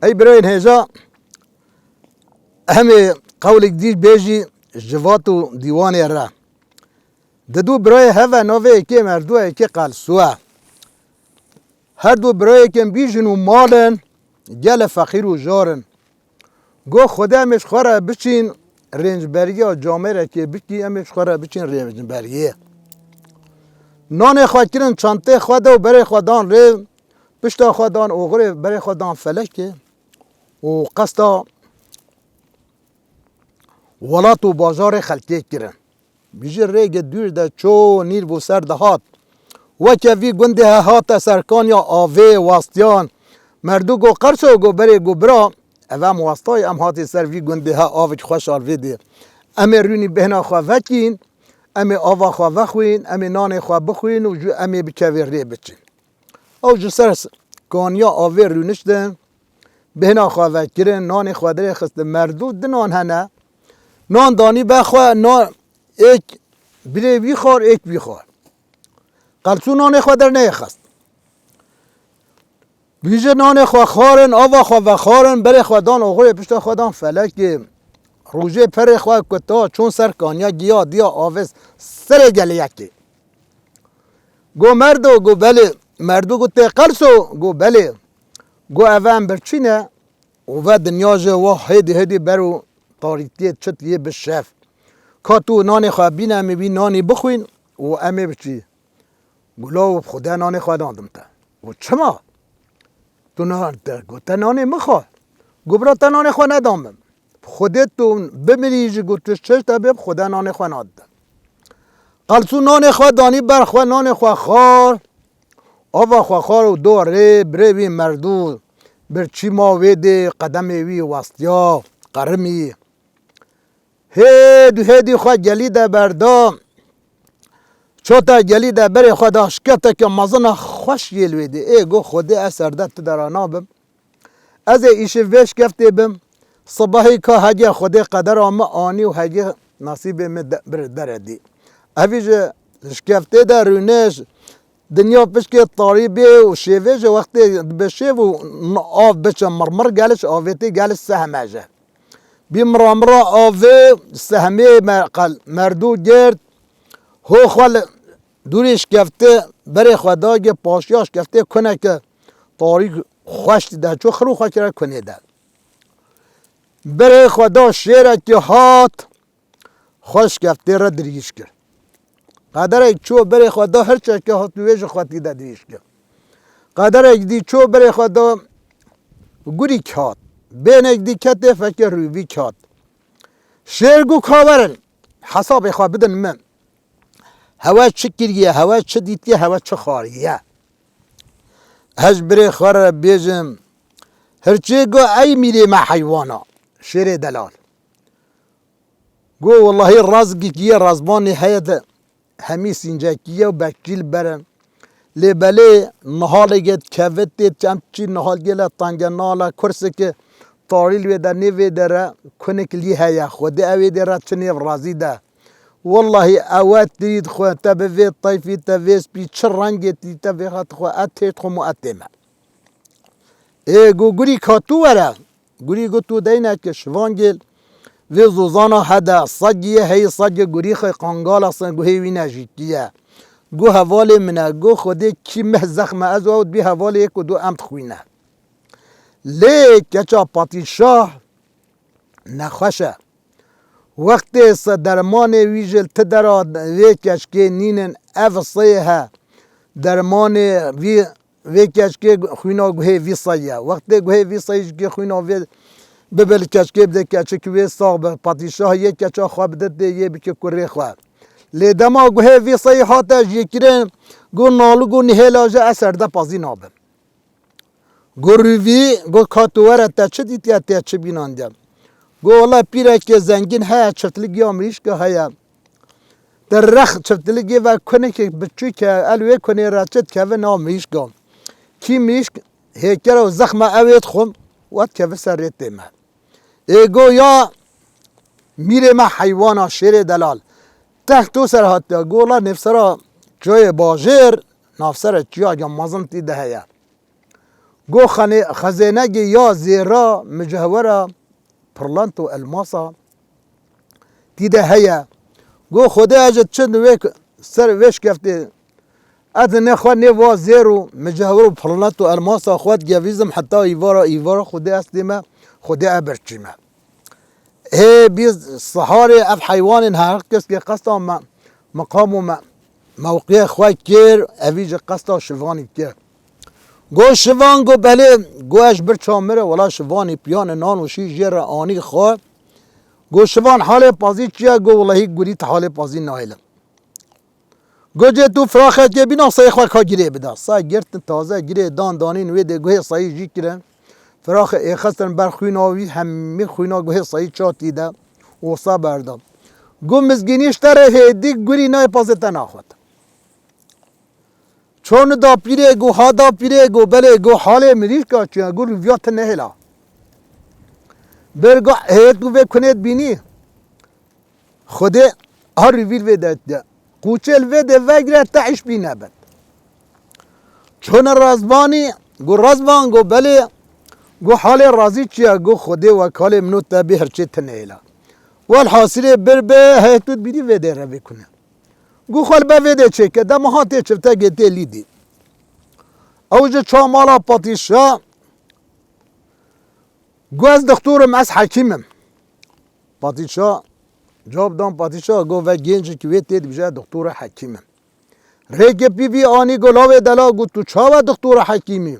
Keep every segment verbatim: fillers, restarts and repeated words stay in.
Ey birayên hêja, em ê qewlek dî bêjî ji vat û dîwanê re. Di du birayê heve navê yekê Merdo, yekê Qelso ye. Her du birayêkên bî jin û mal in, gelê feqîr û jar in. Got, Xwedê em ê ji xwe re biçîn rêncberiya camêrekê bikî, em ê ji xwe re biçîn rêncberiyê. Nanê xwe kirin çantê xwe de û berê xwe dan rê, pişta xwe dan oxirê, berê xwe dan felekê û qesta welat û bajarê xelkê kirin. Bi ji rêgê dûr de çû, nîr bû ser dihat. Weke vî gundê he hate serkaniya avê, wastiyan. Merdo got, Qelso, got, berê, got, bira, ev em wastayê, em hatî ser vî gundê he, avik xweş al vê dê. Em ê rûnî bêhna xwe vekîn, em ê ava xwe vexwîn, em ê nanê xwe bixwîn û ji em ê bi kevê rê biçin. Ew ji ser s-, kaniya avê rûniştin, bêhna xwe vekirin, nanê xwe derê xistin. Merdo du nan hene. Nan danî ber xwe, nan êk birê wî xwar, êk wî xwar. Qelso nanê xwe derneyê xist. Wî ji nanê xwe xwarin, ava xwe vexwarin, berê xwe dan oxirê, pişta xwe dan felekê. Rojê perê xwe kuta, çûn ser kaniya, giya diya avê serê gelê yekê. Got, Merdo, got, belê. Merdo got, tê Qelso? Got, belê. Got, ev em birçî ne û ve dinya ji wa hêdî hêdî ber û tarîtiyê çit yê bi şev. Ka tu nanê xwe bîne, em ê wî nanî bixwîn û em ê biçî. Got, law, Xwedê nanê xwe nadim te. Got, çima? Tu na-, te, got, te nanê min xwar. Got, bira, te nanê xwe nedan min. Xwedê tu bimirî jî, got, tu çeşt hebê, Xwedê nanê xwe nadide. Qelso nanê xwe danî ber xwe, nanê xwe xwar, ava xwe xwar û do rê, birê wî Merdo, birçî ma wê dê, qedemê wî westiya, qerimî. Hêdî hêdî xwe gelî de berda. Çota gelî de berê xwe da, şikefteke mezin a xweş yê li wê dê. Ê, got, Xwedê ez serde tu de ra nabim. Ez ê îşev vê şikeftê bim. Sibehî ka hege Xwedê qedera min anî û hege nasîbê min de, bir dere dî. Evî ji şikeftê de rûne, dinya pişkê tarî bê û şêvê ji wextê dibe şêv û n-, av biçe mirmir geliş avêtê geliş sehme ji. Bî miramira avê sehmê me-, qel-, Merdo girt. Ho xwe li dûrî şikeftê berê xwe da, gê paşiya şikeftê kuneke tarî xweş dide. Çû xir û xwe kire kunê de. Berê xwe da şêrekî hat, xwe şikeftê re dirîj kir. Qederek çû berê xwe da, hirçeke hat wê ji xwe tî de dirîj kir. Qederek dî çû berê xwe da, gurîk hat. Bênek dî ketê, fekê rûvîk hat. Şêr got, ka werin, hesabê xwe bidin min. Hewe çi kiriye, hewe çi dîtiye, hewe çi xwariye. Ez birê xwe re bêjim, hirçê got, ey mîrê me heywana, şêrê delal. Got, wellahî razgîkiye, razbanê heye de hemî sîncekî ye û bekçî li ber in. Lê belê nihalê get kevitê, çem çî nihal gele tenge nala kursiki tarî li wê de nê vê de re kunik lî heye. Xwedê ew ê dê re çi nêv razî de. Wellahî ewe tirîd xwe te bi vê tayfî te vê spî çi rengê tî te vê hat xwe et têt xwe mu et tême. Ê got, gurî ka tu were. Gurî got, tu deyneke şivangêl vê zozana hede, segî ye heyî segê gurî xey qangala sen guhê wî nejîtî ye. Got, hevalê min e, got, Xwedê kî meh zexme ez û ew dibî hevalê yek û du em dixwîne. Lê keça patîşah nexweş e. Wextê se dermanê wî ji li ti dera vê keçkê nînin, ev seyê he. Dermanê vî, vê keçkê xwîna guhê vî sey ye. Wextê guhê vî sey ji kê xwîna vê bibe li keçkê bide, keçik wê sax be. Padîşah yê keça xwe bide tê yê bike kurê xwe. Lê dema guhê vî sey hate jêkirin, got, nalu got, nihêla ji ez serde pazî nabim. Got, rûvî, got, ka tu were te çi dîtiye, te çi bînandiye? Got, wela pîrekê zengîn heye, çiftligiya mirîşka heye. Di rex çiftligê ve kunekê biçûk e, el wê kunê re çi dikeve nav mirîşka. Kî mirîşk hêkera û zexme ew ê dixwim, we dikeve ser rê tê me. Ê go ya mîrê me heywana, şêrê delal. Text û ser hatiye, go la nêvsera çiyayê bajêr, navsere çiyayeke mezin tî de heye. Go xanê-, xezênegê ya zêra, micehwera, pirlento, elmasa tî de heye. Go Xwedê ez ji çi wê k-, ser vê şkeftê, ez ne xwe nê va zêr û micehwer û pirlento, elmasa xwe digevîzim heta îvara, îvara Xwedê ez tême, Xwedê ez birçîme. Hê bî siharê ev heywanên her kes ke qesta me, miqam û me, mewqiyê xwe kir, evî ji qesta şivanî kir. Go şivan, go belê, go ez ji bir çamire, wela şivanî piyane nan û şî jê re anî xwe. Go şivan halê pazî çi ye? Go welehî gurî te halê pazî nayêle. Go cê tu firaxekê bîna sayê xwe ka girê bida. Say girtin taze girê dan danîn wê dê guhê sayî jî kirin. Firaxê êxistin ber xwîna wî hemî xwîna guhê sayî çatî de osa berda. Go mizgînî ji te re hêdî gurî nayê pazê te naxwet. Çon da pîrê go ha da pîrê go belê go halê mirîşka çiya go rûviya te nehêla. Ber go hê tu vê kunêt bînî. Xwedê ha rûvî li vê de de. Qûçê li vê de vegire te îş bî nebet. Çone razvanî, go razvan, go belê, go halê razî çiya, go Xwedê wekalê min û te bê hirçê tineyla. Welhasilê bir be heyet tu bînî vê de re vê kune. Go xwe li be vê de çêke, dema ha tê çiftegê tê lîdî. Ew ji çamala patîşa, go ez dixtor im, ez hekîm im. Padîşah cewab dan, padîşah got, ve gêncekî wê tê dibije, ez doktor û hekîm im. Rêkê pî vî anî, got, lawê dela, got, tu çawa doktor û hekîm î?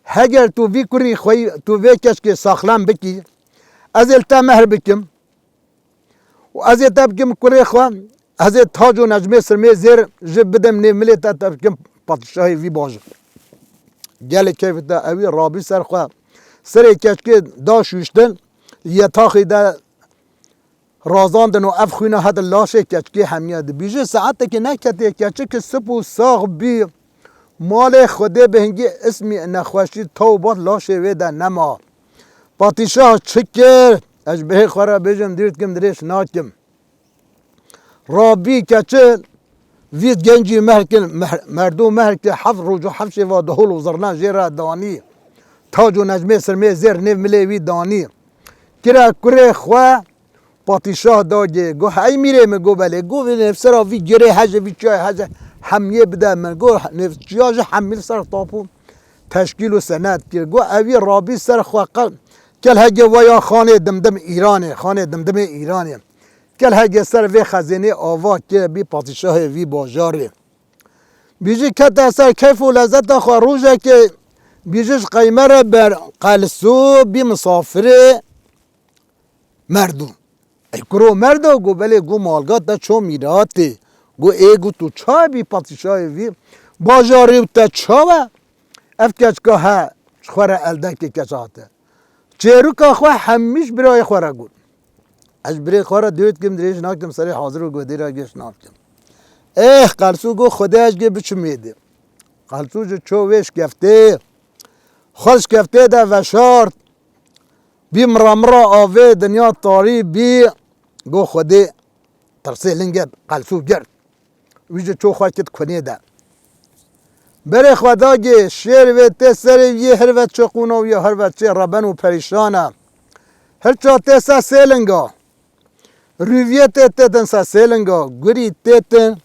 Heger tu vî kurî xwe yî, tu vê keçkê saxlem bikî, ez ê li te mehr bikim û ez ê te bikim kurê xwe, ez ê tac û necmê sirmê zêr ji bidim nêv milê te, te bikim padîşahê vî bajir. Gelê keyfê te ewî rabî ser xwe. Serê keçkê da şûştin, li yetaxê de razandin û ev xwîna hate laşê keçkê hemiya dibîje. Saetekê neketiye keçik sip û sax bî. Malê Xwedê bi hingî ismî nexweşî taw bat laşê wê de nema. Padîşah çi kir? Ez ji bihê xwe re bêjim, dîr dikim, dirêj nakim. Rabî keçi vî gencî mehr kir, mehr-, merdû mehr kir, heft roj û heft şeva di hol û zirna jê re danî. Tac û necmê sirmê zêr nêv milê wî danî. Kire kurê xwe, padîşah dagê. Go, hey mîrê min, go belê. Go vê nêvsera vî girê hece, vî çiyayê hece, hemiyê bide min. Go nêv-, çiya ji hemî li ser tapû teşkîl û senet kir. Go evî rabî ser xwe qe-, kelhegê we ya xanê Dimdim Îranê, xanê Dimdimê Îranê. Kelhegê ser vê xezênê ava kir, bî padîşahê vî bajarê. Bîjî kete ser keyf û lezeta xwe, rojekê bîjî ji qeyme re ber qelso bî misafirê merdû. Ey kuro merdo, go belê, go malga te ço mîratê. Go ê, go tu çawa bî padîşahê vî bajarê û te çawa ev keçka he ji xwe re eldekê keç hate? Çêrûka xwe hemî ji birayê xwe re got. Ez ji birê xwe re dûr dikim, dirêj nakim, serê hazir û godê re gêş nakim. Eh, Qelsû got, Xwedê ez gê biçim êdî. Qelsû ji ço wê şkeftê, xwe şkeftê de veşart. Bî mira mira avê, dinya tarî bî. Got, Xwedê tirsê lingê Qelsû girt. Wî ji ço xwe kit kunê de. Berê xwe dagê, şêr vê tê serê yê, her ve çi qûna wî, her ve çê reben û perîşan e. Her ça tê se sêlinga. Rûviyê tê têtin se sêlinga. Gurî têtin.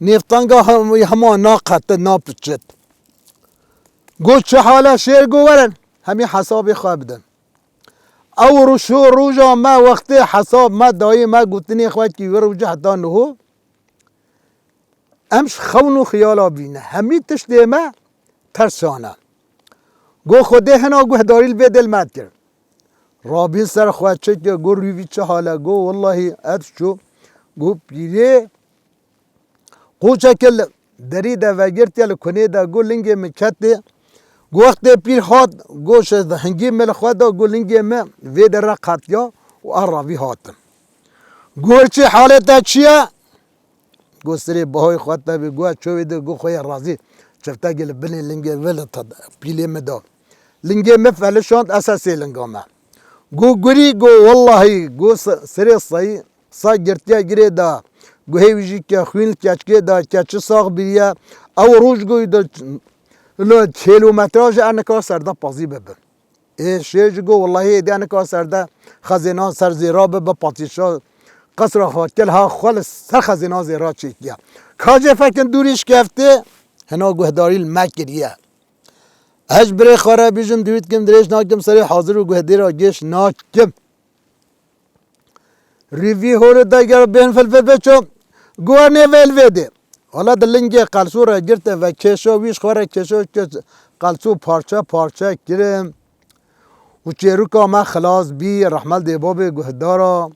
Nêvtanga hem-, hema naqete, napiçit. Got, çi hal e şêr? Got, werin. Hemî hesabê xwe bidin. Ew rûşo rûja me wextê hesab me dayê me gotinê xwe kî wê rûjê heta niho. Em ji xewn û xiyala bîne. Hemî tiştê me tersan e. Got, Xwedê hina guhdarî li vê dê li me dikir. Rabîn ser xwe çêkir, got, rûvî çi hal e? Got, wellahî ez çû. Got, pîrê qoçeke li derî de vegirtiye, li kunê de, got, lingê min ketê. Got, wextê pîr hat, got, ji hingî min li xwe da, got, lingê min vê dere qetiya û ez ravî hatim. Got, çi halê te çi ye? Got, serê bihayê xwe tevî, got, ez ço wê de, got, xwe yê razî çiftegê li binê lingê vê li te-, pîlê min da. Lingê min felişand, ez se sê linga me. Got, gurî, got, wellahî, got, se-, serê sayî, sa girtiye girê da. Guhê wî jî ke xwîn li keçkê da, keçi sax biriye. Ew roj got, da, Lo kilometraj e nika serde pazî bibi. Ê şê ji go wellahî êdî nika serde xezêna ser zêra bi, bi patîşa qesra xwe kil ha xwe li ser xezêna zêra çêkiye. Ka jê fekin dûrî şikeftê, hina guhdarî li me kiriye. Ez ji birê xwe re bîjim, dûrî dikim, dirêj nakim, serê hazir û guhdê re gêş nakim. Rîvî hore de ger bên filfil biço, guhernê velvêdê. Wala di lingê qelsû re girte ve kêşo, wî ji xwe re kêşo, kêş-, qelsû parçe parçe kirin. Û çêrûka me xilas bî, rehmet dê babê guhdara.